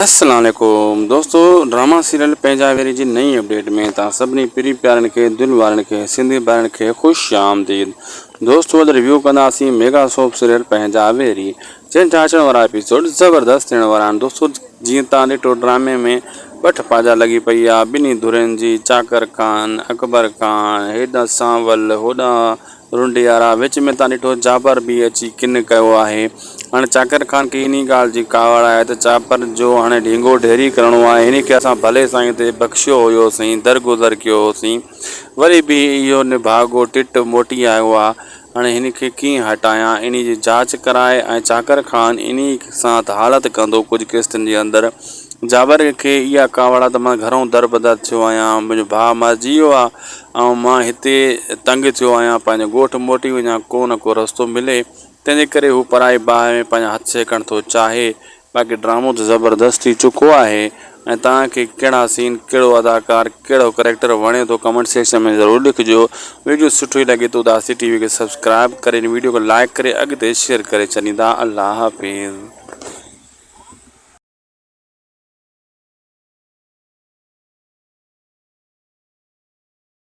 السلام عليڪم دوستو ڊراما سيريل پنهنجا ويري جي نئين اپڊيٽ ۾ توهان سڀني پرين پيارن کي دل وارن کي سنڌي ڀائرن کي خوش آمديد دوستو اڄ ريويو ڪنداسين ميگا سوپ سيريل پنهنجا ويري جنهن جا اچڻ وارا ايپيسوڊ زبردست ٿيڻ وارا آهن دوستو جيئن توهان ڏٺو ڊرامي ۾ ٻٺ پاجا لڳي پئي آهي ٻنهي ڌرين جي چاڪر خان اڪبر خان هيڏانهن سانول هوڏانهن رنڊيارا وچ ۾ تان ڏٺو جابر به اچي ڪن ڪيو آهي. هاڻي چاڪر خان کي انهي ڳالهه جي ڪاوڙ آهي ته چاپر جو هاڻي ڍينگو ڍيري ڪرڻو آهي. هن کي اسان ڀلي سائين تي بخشيو هيوسين، درگذر ڪيو هوسين. وري به اهو نڀاڳو ٽٽ موٽي آيو آ. هاڻي هن کي ڪيئن هٽايان. انهي جي جاچ ڪرائي ۽ چاڪر خان انهي سان حالت ڪندو ڪجهه قسطن جي اندر. جابر کي اها ڪاوڙ آ ته مان گهرئون دربدر ٿيو آهيان. منهنجو ڀاء مارجي ويو آ. ۽ مان هتي تنگ ٿيو آهيان، پنهنجي ڳوٺ موٽي وڃان، ڪو نه ڪو رستو ملي، تنهنجي ڪري هو پرائي باهه ۾ پنهنجا هٿ سيڪڻ ٿو چاهي، باقي ڊرامو ته زبردست ٿي چڪو آهي ۽ توهان کي ڪهڙا سين، ڪهڙو اداڪار، ڪهڙو ڪريڪٽر وڻي ٿو ڪمينٽ سيڪشن ۾ ضرور لکجو، ويڊيو سٺي لڳي ته اداسي ٽي وي کي سبسڪرائب ڪري ويڊيو کي لائيڪ ڪري اڳتي شيئر ڪري ڇڏيندا الله حافظ.